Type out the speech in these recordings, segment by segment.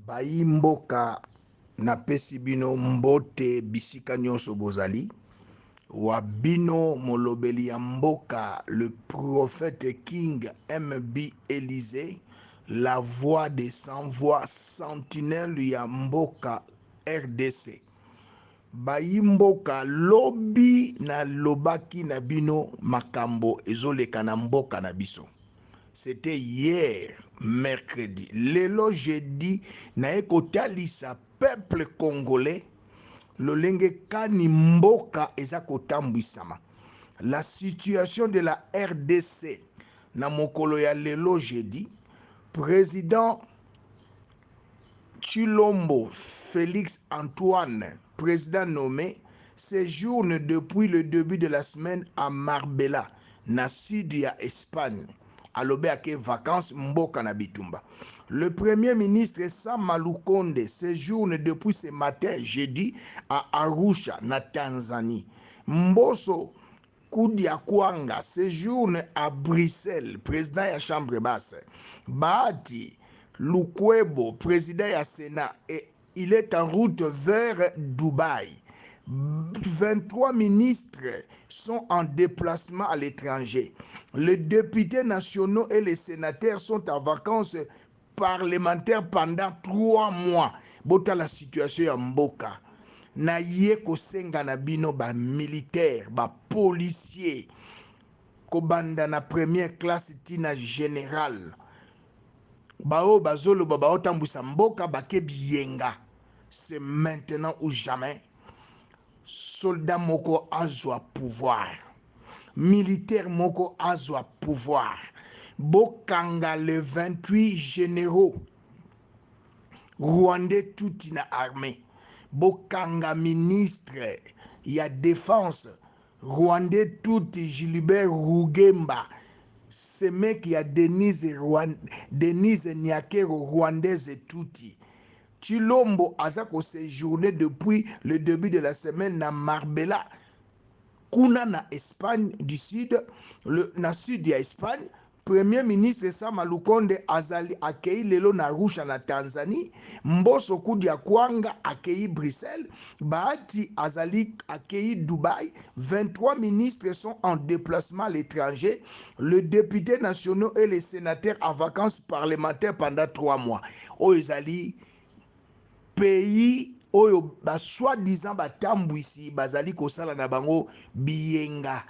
Bayi mboka napesi bino mbote bisika nionso bozali, wa bino molobeli ya mboka le prophète King MB Elysee la voix des sans voix sentinelle ya mboka rdc. Bayi mboka lobi na lobaki na bino makambo ezoleka na mboka na biso. C'etait hier mercredi lelo jeudi naye kotalisa peuple congolais lolenge kani mboka eza kotambwisama la situation de la rdc na mokolo ya lelo jeudi president Tshilombo Felix Antoine president nomme sejourne depuis le debut de la semaine à Marbella na sud ya Espagne alobi ake vacances mboka na bitumba. Le premier ministre Sama Lukonde sejourne depuis ce matin jeudi à Arusha na Tanzanie. Mboso Kudia Kwanga sejourne à Bruxelles, president ya chambre basse. Bahati Lukwebo, president ya Senat et il est en route vers Dubaï. 23 ministres sont en déplacement à l'étranger. Les députés nationaux et les sénateurs sont en vacances parlementaires pendant 3 mois. Botala situation ya mboka. Na ye kosenga na bino ba militaires, ba policiers, kobanda na première classe ti na general. Baoyo bazoloba baotambwisa mboka bake biyenga. C'est maintenant ou jamais. Soldat moko azwa pouvoir. Militaire moko azwa pouvoir. Bokanga le 28 generaux rwandais tuti na armee. Bokanga ministre ya defense rwandais tuti Gilbert Rugemba semeki ya Denise, Denise Nyakero rwandaise tuti. Tshilombo aza ko sejourner depuis le debut de la semaine na Marbella kuna na Espagne du Sud, le, na sud ya Espagne. Premier ministre Sama Lukonde azali akei lelo na Arusha na Tanzanie. Mboso Kudia Kwanga akei Bruxelles. Bahati azali akei Dubaï. 23 ministres sont en déplacement à l'étranger. Les députés nationaux et les sénateurs en vacances parlementaires pendant 3 mois. Oyo ezali pays oyo ba soi-disant batambwisi bazali kosala na bango biyenga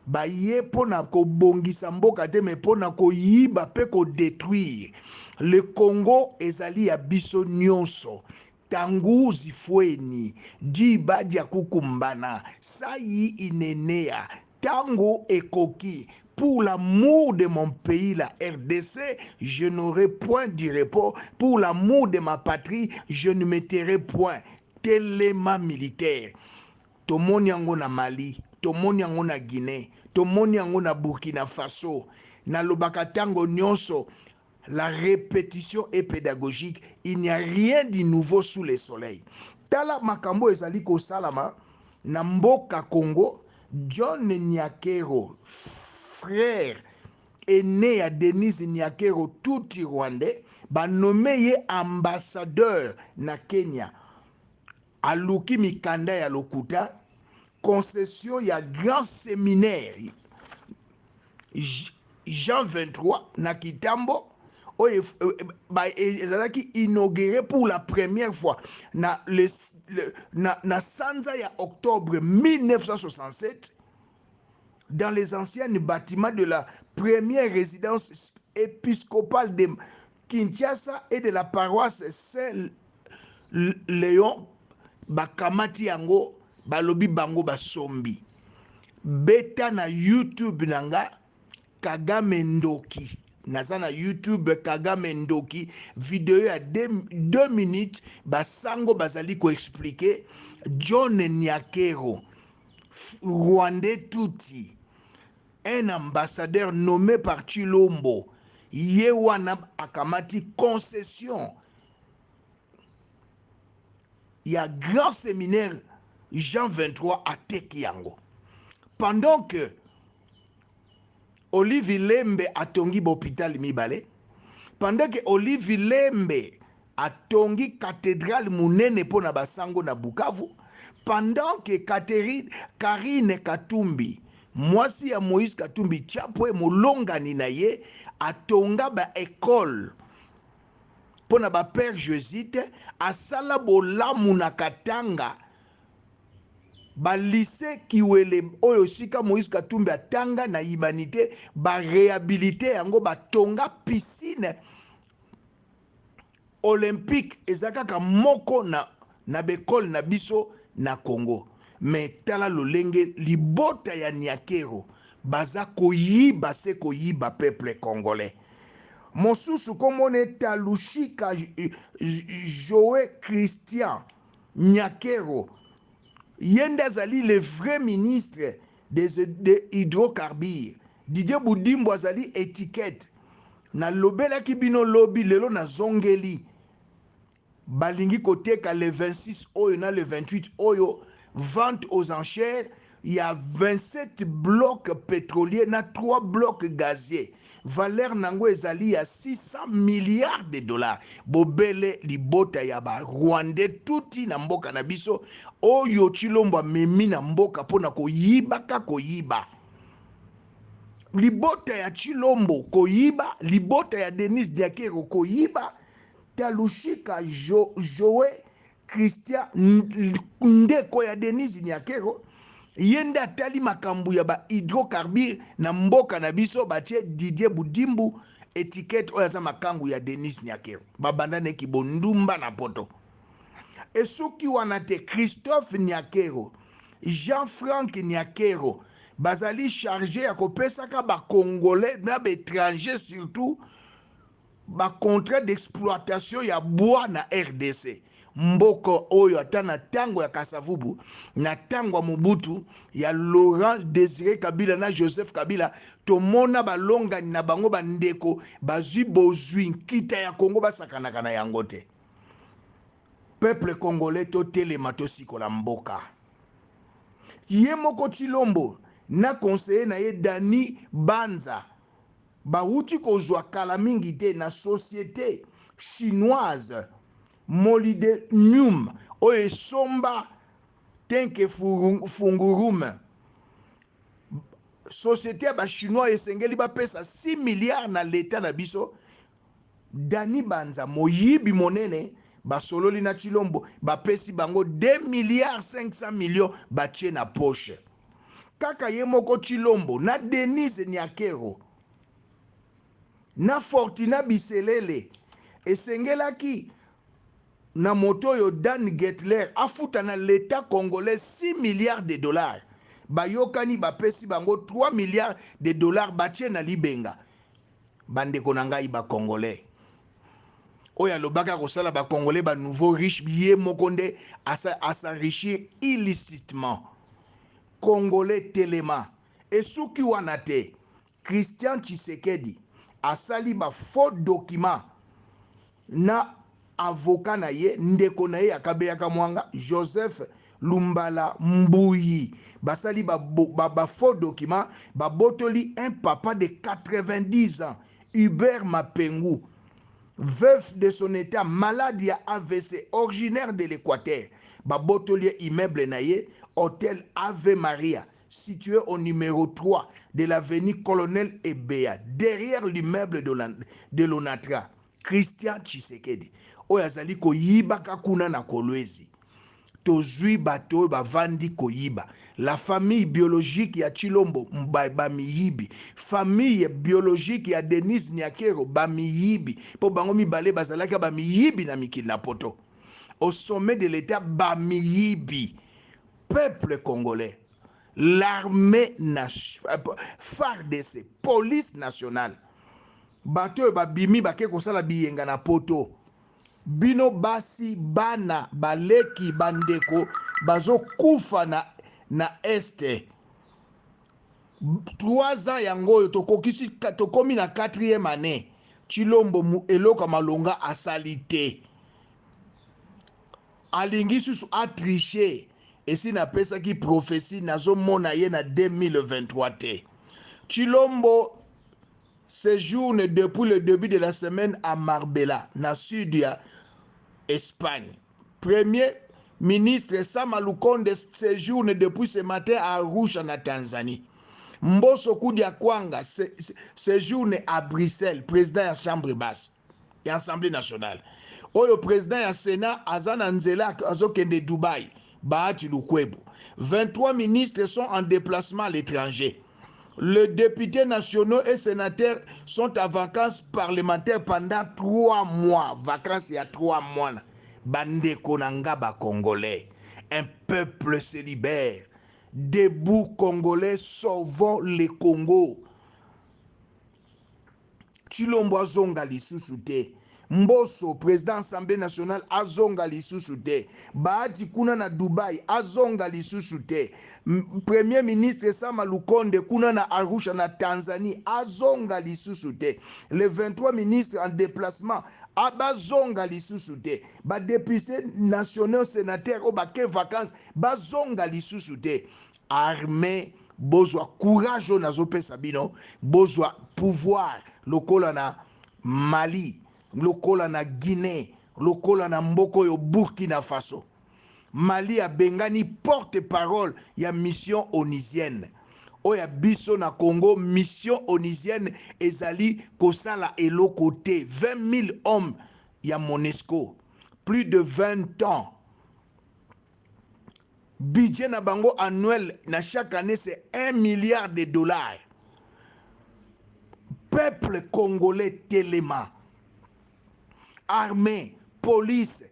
baye mpo na kobongisa mboka te me mpo na koyiba mpe kodetruire le Congo. Ezali ya biso nyonso. Tangu zifueni diba dia kukumbana sayi inenea tango ekoki. Pour l'amour de mon pays la RDC, je n'aurai point du repos. Pour l'amour de ma patrie, je ne me tairai point. Telema militaire. Tomoni yango na Mali, tomoni yango na Guinee, tomoni yango na Burkina Faso. Nalobaka tango nyonso, la repetition est pédagogique, il n'y a rien de nouveau sous le soleil. Tala makambo ezali kosalama na mboka Congo. John Nyakero, frère aîné ya Denise Nyakero, Tutsi rwandais, banome ye ambassadeur na Kenya. Aluki mikanda ya lokuta, concession ya grand séminaire Jean 23 na Kitambo oyo ezalaki inauguré pour la première fois na, le, le, na, na sanza ya octobre 1967 dans les anciens bâtiments de la première résidence épiscopale de Kinshasa et de la paroisse Saint-Léon. Bakamati yango, balobi bango basombi. Beta na YouTube na nga Kagame ndoki, naza na YouTube Kagame ndoki, video ya 2 minutes, basango bazali koexplike John Nyakero rwandais tutsi, un ambassadeur nommé par Tshilombo, ye wana akamati concession ya grand séminaire Jean 23, ateki yango pendant que Olive Lembe atongi bahôpital mibale, pendant que Olive Lembe Atongi cathedrale munene mpo na basango na Bukavu pendant que Catherine, Carine Katumbi mwasi ya Moïse Katumbi Chapwe molongani na ye atonga ba ecole mpo na ba père jésuite, asala bolamu na Katanga ba lycée Kiwele oyo esika Moïse Katumbi atanga na humanité, ba réhabilité yango, batonga piscine olympique eza kaka moko na baekole na biso na Congo. Me tala lolenge libota ya Nyakeru baza koyiba se koyiba peuple congolais. Mosusu komona Talushika Joe Christian Nyakeru, ye nde azali le vrai ministre des hydrocarbures. Didier Budimbu azali étiquette. Nalobelaki bino lobi, lelo nazongeli. Balingi koteka le 26 oyo na le 28 oyo vente aux enchères ya 27 blocs pétroliers na 3 blocs gaziers, valeur nango ezali ya 600 milliards de dollars. Bobele libota ya Barwandais tuti na mboka na biso oyo Tshilombo amemi na mboka mpona koyibaka koyiba. Libota ya Tshilombo koyiba, libota ya Denise Nyakeru koyiba, Talushika Joe Christian ndeko ya Denise Nyakeru ye nde atali makambo ya ba hydrocarbure na mboka na biso. Batie Didier Budimbu étiquette oyo aza makangu ya Denise Nyakeru, babanda neki bondumba na poto. Esuki wana te, Christophe Nyakeru, Jean-Franck Nyakeru bazali charge ya kopesaka Bacongolais na baétranger surtout bacontrat d'exploitation ya bois na RDC. Mboka oyo ata na ntango ya Kasavubu, na ntango ya Mobutu, ya Laurent Désiré Kabila na Joseph Kabila, tomona balongani na bango, bandeko bazwi bozwi nkita ya Kongo, basakanaka na yango te. Peuple congolais, totelema, tosikola mboka. Ye moko Tshilombo na conseiller na ye Dani Banza bawuti kozwa kala mingi te na société chinoise Molybdenum oyo esomba Tenke Fungurume. Société ya Bachinois esengeli bapesa 6 milliards na leta na biso. Dani Banza moyibi monene, basololi na Tshilombo, bapesi bango 2 milliards 500 millions, batie na poche. Kaka ye moko Tshilombo na Denise Nyakeru na Fortuna Biselele esengelaki na moto oyo Dan Getler afuta na l'État congolais 6 milliards de dollars. Bayokani, bapesi bango 3 milliards de dollars, batie na libenga. Bandeko na ngai Bacongolais, oyo alobaka kosala Bacongolais banouveau riche, ye moko nde as'enrichir illicitement. Congolais, telema. Esuki wana te, Christian Tshisekedi asali bafaux document na avocat na ye, ndeko na ye ya Kabeyaka Mwanga, Joseph Lumbala Mbuyi. Basali bafaux ba document, babotoli un papa de 90 ans, Hubert Mapengu, veuf de son état, malade ya AVC, originaire de l'Équateur. Babotoli ye immeuble na ye, hôtel Ave Maria, situé au numéro 3 de l'avenue Colonel Ebea, derrière l'immeuble de l'Onatra. Christian Tshisekedi oyo azali koyibaka kuna na Kolwezi. Tozwi bato oyo bavandi koyiba. La famille biologique ya Tshilombo bamiyibi, famille biologique ya Denise Nyakeru bamiyibi, mpo bango mibale bazalaki bamiyibi na mikili na poto. Au sommet de l'État bamiyibi. Peuple congolais, l'armée, FARDC, police nationale, bato oyo babimi bake kosala biyenga na poto, bino basi, bana, baleki, bandeko bazokufa na Est. 3 ans yango oyo tokokisi, tokomi na 4e année. Tshilombo eloko ya malonga asali te, alingi susu atriche. Esi napesaki prophétie, nazomona ye na 2023 te. Tshilombo séjourne depuis le début de la semaine à Marbella, na sud ya Espagne. Premier ministre Sama Lukonde séjourne depuis ce matin à Arusha na Tanzanie. Mboso Kudia Kwanga séjourne à Bruxelles, président ya chambre basse ya Assemblée nationale. Oyo président ya Sénat aza na nzela azokende Dubaï, Bahati Lukwebo. 23 ministres sont en déplacement à l'étranger. Les députés nationaux et sénateurs sont en vacances parlementaires pendant 3 mois. Vacances il y a 3 mois. Bandeko na nga ba Congolais. Un peuple se libère. Debout Congolais, sauvons le Congo. Tshilombo azonga lisusu te. Mboso, président Assemblée nationale, azonga lisusu te. Bahati kuna na Dubai, azonga lisusu te. Premier ministre Sama Lukonde kuna na Arusha na Tanzanie, azonga lisusu te. Les 23 ministres en déplacement, abazonga lisusu te. Ba députés nationaux, sénateurs oyo bake vacances, bazonga lisusu te. Armée, bozwa courage oyo nazopesa bino, bozwa pouvoir lokola na Mali, lokola na Guinée, lokola na mboka oyo Burkina Faso. Mali abengani porte-parole ya mission onusienne. Oyo ya biso na Congo, mission onusienne ezali kosala eloko te. 20 000 hommes ya MONUSCO, plus de 20 ans. Budget na bango annuel na chaque année, c'est 1 milliard de dollars. Peuple congolais, telema. Armée, police,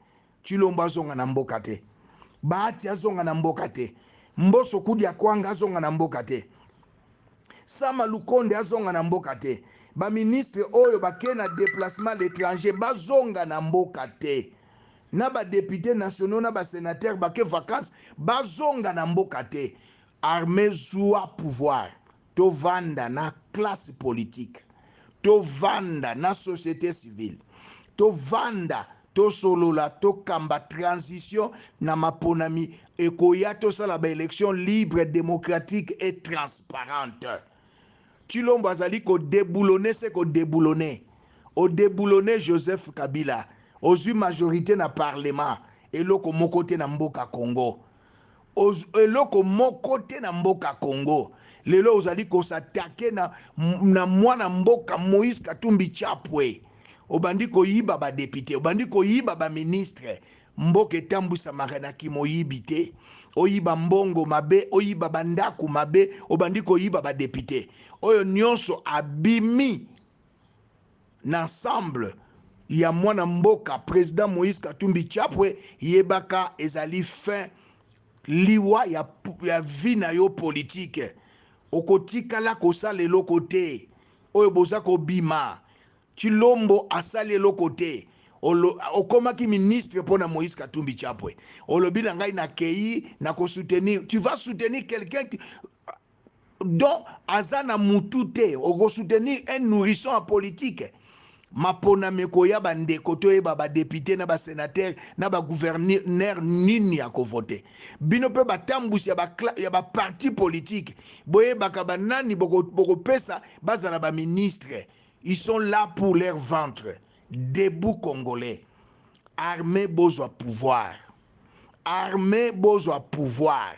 Tshilombo azonga na mboka te. Bahati azonga na mboka te. Mboso Kudia Kwanga azonga na mboka te. Sama Lukonde azonga na mboka te. Baministre oyo bake na déplacement à l'étranger bazonga na mboka te. Na badéputé nationaux na basénateur bake vacances bazonga na mboka te. Armée, zwa pouvoir. Tovanda na classe politique, tovanda na société civile, tovanda, tosolola, tokamba transition na maponami ekoya, tosala baélection libre, démocratique et transparente. Tshilombo azali kodéboulonner, se kodéboulonner. Odéboulonner Joseph Kabila, ozwi majorité na parlement, eloko moko te na mboka Congo, eloko moko te na mboka Congo. Lelo ozali kos'attaquer na mwana mboka Moïse Katumbi Chapwe. Obandi koyiba badéputé, obandi koyiba baministre. Mboka etambwisamaka na kimoyibi te. Oyiba mbongo mabe, oyiba bandako mabe, obandi koyiba badéputé. Oyo nyonso abimi na ensemble ya mwana mboka président Moïse Katumbi Chapwe, yebaka ezali fin, liwa ya vie na yo politique. Okotikala kosala eloko te. Oyo boza kobima, Tshilombo asali eloko te. Okomaki ministre mpo na Moïse Katumbi Chapwe. Olobi na ngai nakei na kosoutenir. Tu vas soutenir quelqu'un dont aza na mutu te. Okosoutenir un nourrisson en politique. Maponami ekoya, bandeko, toyeba badéputé na basénateur na bagouverneur nini ya kovote. Bino mpe batambusi ya baparti politique, boyebaka banani bokopesa bazala baministre. Ils sont là pour leur ventre. Debout Congolais. Armée, bozwa pouvoir. Armée, bozwa pouvoir.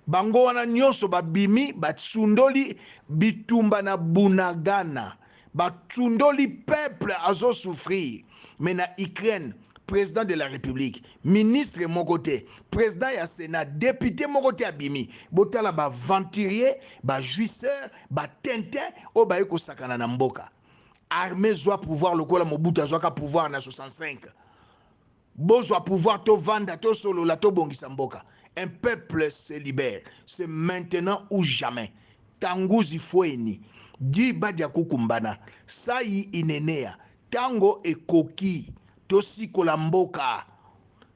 Bango wana nyonso babimi, basundoli bitumba na Bunagana, basundoli peuple azosouffrir. Mais na Ukraine, président de la République, ministre moko te, président ya Sénat, député moko te abimi. Botala baaventurier, bajouisseur, batintin oyo baye kosakana na mboka. Armée, zwa pouvoir lokola Mobutu azwaka pouvoir na 65. Bozwa pouvoir, tovanda, tosolola, tobongisa mboka. Un peuple se libère, c'est maintenant ou jamais. Tanguzi fweni diba dia kukumbana sai inenea, ntango ekoki tosikola mboka.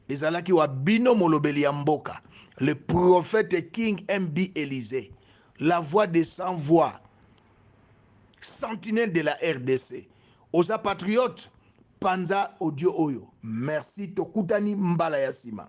Ezalaki wa bino molobeli ya mboka, le prophète King MB Élysée, la voix de sans voix, sentinelle de la RDC. Oza patriote, panza audio oyo. Merci, tokutani mbala ya nsima.